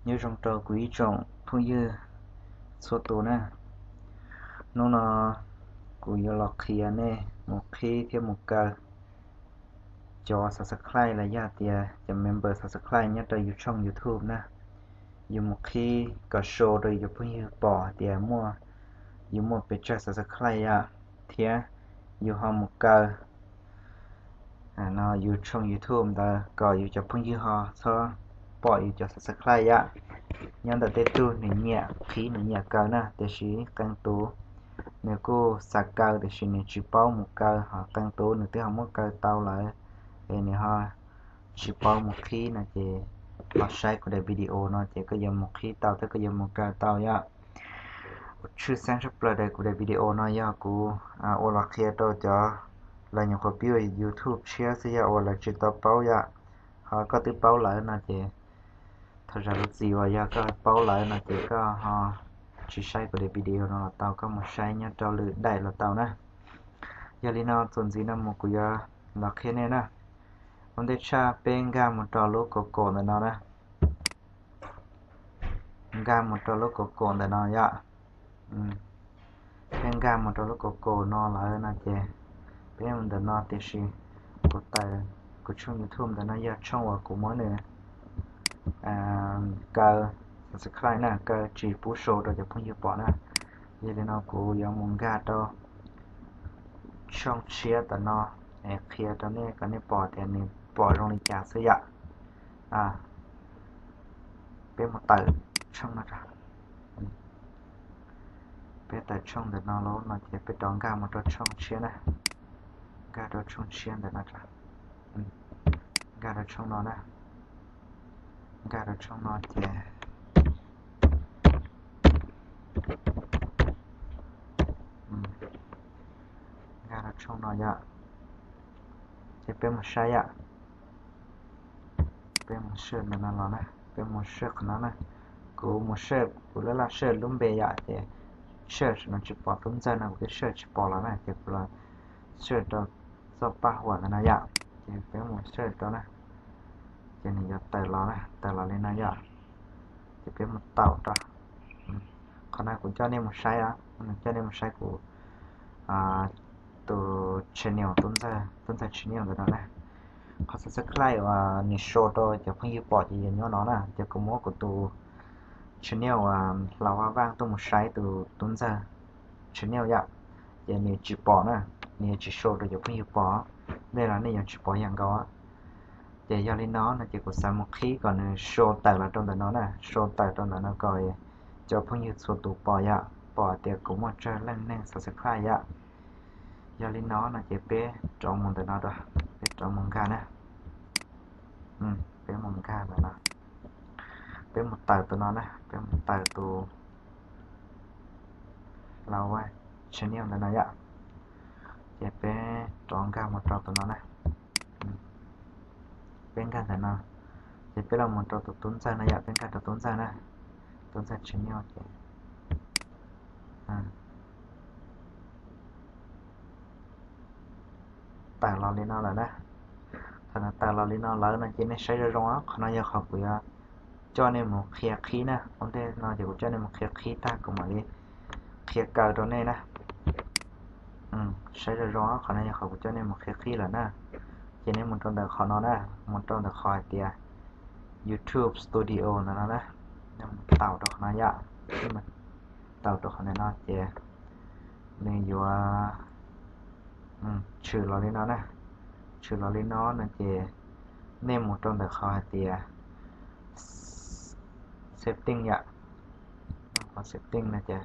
Nyob zoo rau kuv ib tsoom phooj ywg txhua tus na. Hnub no kuv yuav los qhia nej mus qhib thiab mus kaw cov subscribe los yog tias cov member subscribe nyob rau yus tshooj YouTube na. Yus mus qhib kom show rau yus cov phooj ywg pom tias muaj, yus muaj pes tsawg subscribe yom, thiab yus ho mus kaw no yus tshooj YouTube ntawd kom yus cov phooj ywg ho txhob pom yus cov subscribe yom. Nyob ntawm tej tug nws nyiam qhib nws nyiam kaw na, tiam sis qee tus nws kuj xav kaw tiam sis nws tsis paub mus kaw, ho qee tus nws twb ho muab kaw tau lawm es nws ho tsis paub mus qhib no ces los saib kuv daim video no ces koj yuav mus qhib tau thiab koj yuav mus kaw tau yom. Tshwj xeeb tshaj plaws daim kuv daim video no yog kuv ua los qhia rau cov lawv nyuam qhuav pib ua YouTube tshiab xwb yog uas lawv tsis tau paub yom. Ho koj twb paub lawm no ces thov zam lub txim uas yog koj paub lawm no ces koj ho tsis saib kuv daim video no los tau, koj mus saib nyob rau lwm daim los tau na. Yog li no txuas ntxiv no mus kuv yuav los qhia nej na. Ua ntej tshaj peb nkag mus rau lub kaum kaum ntawm no na. Nkag mus rau lub kaum kaum ntawm no yom. Peb nkag mus rau lub kaum kaum no lawm no ces peb mus ntawm no tiam sis kuv tawm, kuv tshooj YouTube ntawm no yog tshooj uas kuv muab nws kaw subscribe na, kaw tsis pub show rau cov phooj ywg pom na. Yog li no kuv yuav mus nkag rau tshooj tshiab ntawm no es qhia rau nej kom nej pom tias nws pom zoo li cas xwb yom. Peb mus tawm tshooj no, peb tawm tshooj ntawm no lawm no ces peb rov nkag mus rau tshooj tshiab na. Nkag rau tshooj tshiab ntawm no, nkag rau tshooj no na. Nkag rau tshooj no ces nkag rau tshooj no yom. Ces peb mus saib yom. Peb mus search ntawm no los na, peb mus search qhov no na. Kuv mus search, kuv laj laj search lub npe yom ces search no tsis pom, tub ntxawg no kuv twb search tsis pom los na ces kuv los search rau txoj paj huam ntawm no yom. Ces peb mus search rau na, ces nws yuav tawm los na, tawm los li no yom. Ces peb mus taum rau, qhov no kuv coj nej mus saib os, coj nej mus saib kuv tus channel, tub ntxawg, tub ntxawg channel ntawm no na. Qhov subscribe uas nws show rau cov phooj ywg pom ces yog nyob no na, ces kuv muab kuv tus channel uas Hlau Vaj Vaaj tuaj mus saib tus tub ntxawg channel yom. Ces nws tsis pom na, nws yuav tsis show rau cov phooj ywg pom, nej los nej yuav tsis pom yam nkaus. Ces yog li no no ces kuv xav mus qhib kom nws show tawm los rau ntawm no na, show tawm rau ntawm no kom cov phooj ywg txhua tus pom yom, pom tias kuv muaj tsawg leej neeg subscribe yom. Yog li no no ces peb rov mus ntawm no, peb rov mus nkag na. Peb mus nkag ntawm no, peb mus tawm tus no na, peb mus tawm tus Hlau Vaj channel ntawm no yom. Ces peb rov nkag mus rau tus no na. Peb nkag ntawm no, ces peb los mus rau tus tub ntxawg no yom, peb nkag rau tub ntxawg na. Tub ntxawg channel ces tawm los li no lawm na. Thaum nws tawm los li no lawm no ces nej saib zoo zoo, qhov no yog qhov kuv yuav coj nej mus qhia qhib na. Ua ntej no ces kuv coj nej mus qhia qhib tag kuv mam li qhia kaw rau nej na. Saib zoo zoo, qhov no yog qhov kuv coj nej mus qhia qhib lawm na. Ces nej mus rau ntawm qhov no na, mus rau ntawm qhov hais tias YouTube Studio ntawm no na. Nej mus taum rau qhov no yom. Taum rau qhov ntawm no ces nws yuav tshwm los li no na. Tshwm los li no no ces nej mus rau ntawm qhov hais tias setting yom. Qhov setting no ces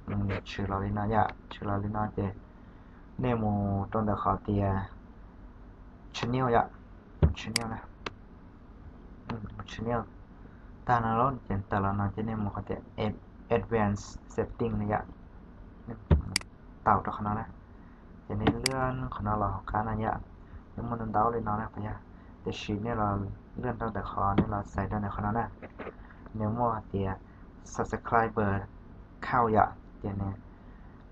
nws yuav tshwm los li no yom. Tshwm los li no ces nej mus rau ntawm qhov tias channel yom. Channel na, channel tag no ces tawm los no ces nej mus qhov tias advanced setting no yom. Taum rau qhov no na, ces nej lwaj qhov no los hauv qab no yom. Nws muaj ntau ntau li no na, tiam sis nej los lwaj rau ntawm qhov, nej los xaiv rau ntawm qhov no na. Nws muaj tias subscriber count yom, ces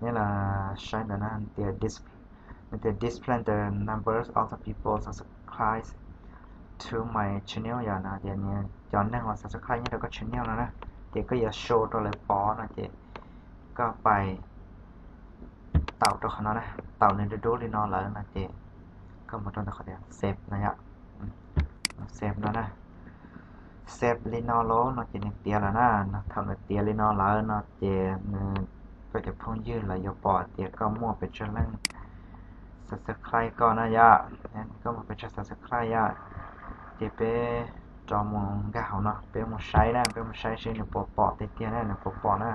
nej los saib ntawm no tias, nws tias display the numbers of the people subscribe To my channel yom, no ces cov neeg uas subscribe nyob rau koj channel no na, ces koj yuav show rau lawv pom no ces koj pais taum rau qhov no na, taum nws dub dub li no lawm no ces koj mus rau ntawm qhov tias save no yom, save no na. Save li no lawm no ces nws tiav lawm na. Thaum nws tiav li no lawm no ces nws, koj cov phooj ywg lawv yuav pom tias koj muaj pes tsawg leej subscribe koj na yom, koj muaj pes tsawg subscribe yom. Ces peb rov mus nkag hauv no, peb mus saib na, peb mus saib seb nws puas pom tiag tiag na, nws puas pom na.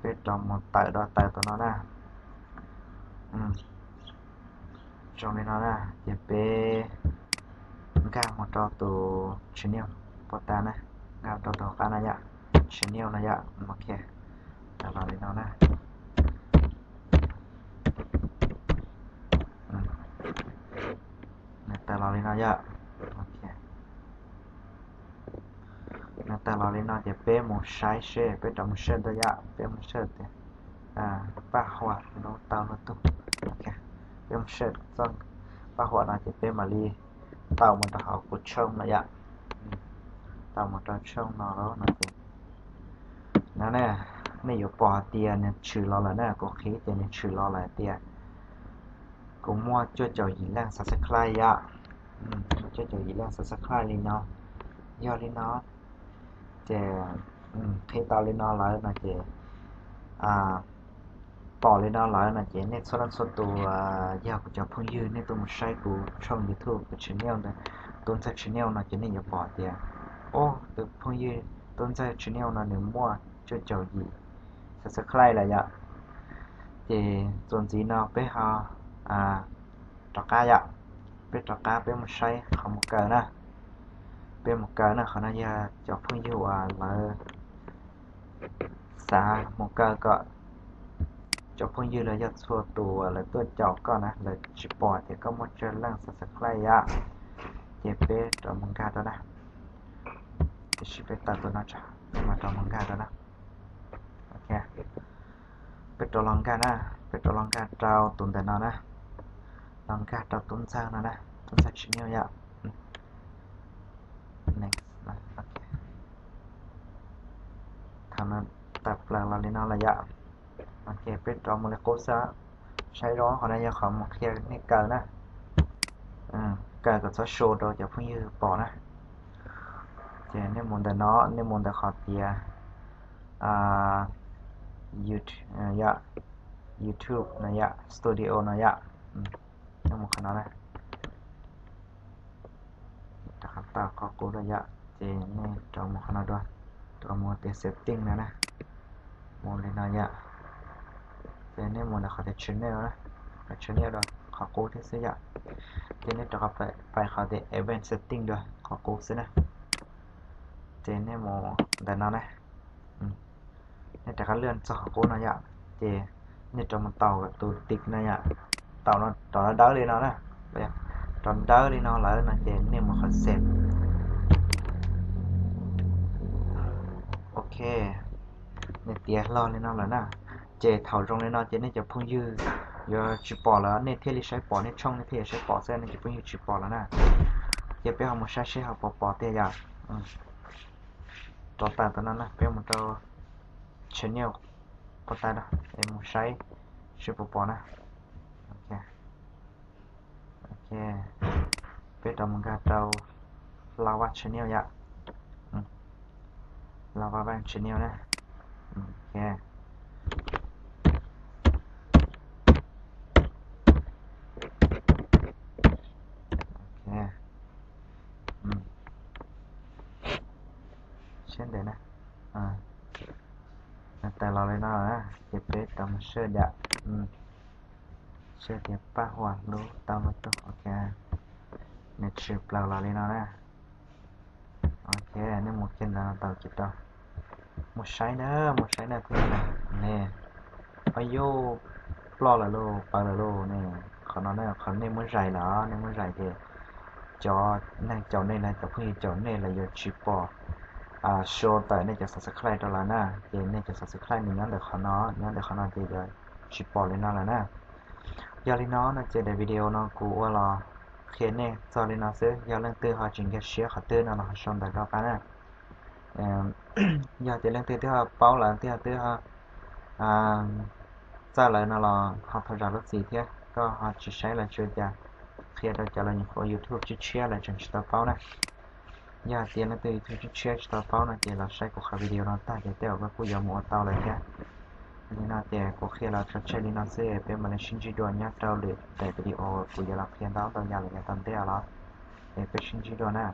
Peb rov mus tawm rau taws tom no na. Zoo li no na, ces peb nkag mus rau tus channel puas tas na, nkag rau tus hauv qab no yom, channel no yom, ok, tawm los li no na. Nws tawm los li no yom. Nws tawm los li no ces peb mus saib seb, peb rov mus search dua yom, peb mus search tias Paj Huam Hlub Tau Luaj Tug. Peb mus search txog Paj Huam no ces peb mam li tau mus rau hauv kuv tshooj no yom. Tau mus rau tshooj no lawm no ces, no ne, nej yuav pom hais tias nws tshwm los lawm na, kuv qhib ces nws tshwm los lawm hais tias kuv muaj cuaj caum yim leej subscribe yom. Cuaj caum yim leej subscribe li no. Yog li no ces qhib tau li no lawm no ces, pom li no lawm no ces nej txhua leej txhua tus yog kuv cov phooj ywg nej tuaj mus saib kuv tshooj YouTube, kuv channel ntawd, Tub Ntxawg Channel no ces nej yuav pom tias, o, tus phooj ywg Tub Ntxawg Channel no nws muaj cuaj caum yim subscribe lawm yom. Ces txuas ntxiv no peb ho rov qab yom, peb rov qab peb mus saib qhov mus kaw na. Peb mus kaw na, qhov no yog cov phooj ywg uas lawv xav mus kaw kom cov phooj ywg los yog txhua tus uas lawv tuaj caum koj na, lawv tsis pom tias koj muaj tsawg leej subscribe yom. Ces peb rov mus nkag rau na. Tiam sis peb tawm tus no tso, peb mam rov mus nkag rau na. Ok, peb rov los nkag na, peb rov los nkag rau tus ntawm no na, los nkag rau Tub Ntxawg no na, Tub Ntxawg Channel yom. Next, ok. Thaum no tawm plaws los li no lawm yom. Ok, peb rov mus li qub xwb. Saib zoo qhov no yog qhov mus qhia nej kaw na, kaw kom txhob show rau cov phooj ywg pom na. Ces nej mus ntawm no, nej mus ntawm qhov tias YouTube no yom, Studio no yom. Nej mus qhov no na. Rov qab tau qhov qub rau yom, ces nej rov mus qhov no dua, rov mus tias setting no na, mus li no yom. Ces nej mus ntawm qhov tias channel na, qhov channel dua qhov qub thiab xwb yom. Ces nej rov qab pais qhov tias advanced setting dua qhov qub xwb na. Ces nej mus ntawm no na, nej rov qab lwaj txog qhov qub no yom, ces nej rov mus taus tus tick no yom, taus rov dawb li no na, rov dawb li no lawm no ces nej mus qhov save. Ok, nws tiav hlo li no lawm na. Ces thaum zoo li no ces nej cov phooj ywg yuav tsis pom lawm, nej thiaj li saib pom, nej tshooj nej thiaj yuav saib pom xwb, nej cov phooj ywg tsis pom lawm na. Ces peb ho mus saib seb ho puas pom tiag yom. Rov tawm tus no na, peb mus rau channel puas tas no, es mus saib seb puas pom na. Ok, peb rov mus nkag rau Lava Channel yom. Lava Bang Channel na. Ok, ok, siab ntev na. Nws tawm los li no na, ces peb rov mus search yom. Search tias Paj Huam Hlub Tau Luaj Tug, ok. Nws tshwm plaws los li no na. Ok, nej mus kiag ntawd no tau ces rau. Mus saib na, mus saib na phooj ywg na. Ne, o yus, ploj lawm lauj, pawv lawm lauj ne. Qhov no ne, qhov nej muab zais lawm, nej muab zais ces cov neeg caum nej los cov phooj ywg caum nej lawv yuav tsis pom show tawm nej cov subscribe rau lawv na. Ces nej cov subscribe nws nyob ntawm qhov no, nyob ntawm qhov no ces yuav tsis pom li no lawm na. Yog li no no ces daim video no kuv ua los qhia nej txog li no xwb, yog leej twg ho tsis nkag siab qhov twg no los ho sau ntawv rov qab na. Yog tias leej twg twb ho paub lawm, twb ho, twb ho txawj lawm no los ho thov zam lub txim thiab, koj ho tsis saib lawm tsis ua cas, qhia rau cov los nyuam qhuav YouTube tshiab tshiab lawv tseem tsis tau paub na. Yog hais tias leej twg YouTube tshiab tshiab tsis tau paub no ces los saib kuv qhov video no tag ces tej zaum koj kuj yuav mus ua tau lawm thiab. Yog li no ces kuv qhia los tso tseg li no xwb, peb mam li sib ntsib dua nyob rau lwm daim video kuv yuav los qhia ntau ntau yam los yav tom ntej los. Es peb sib ntsib dua na.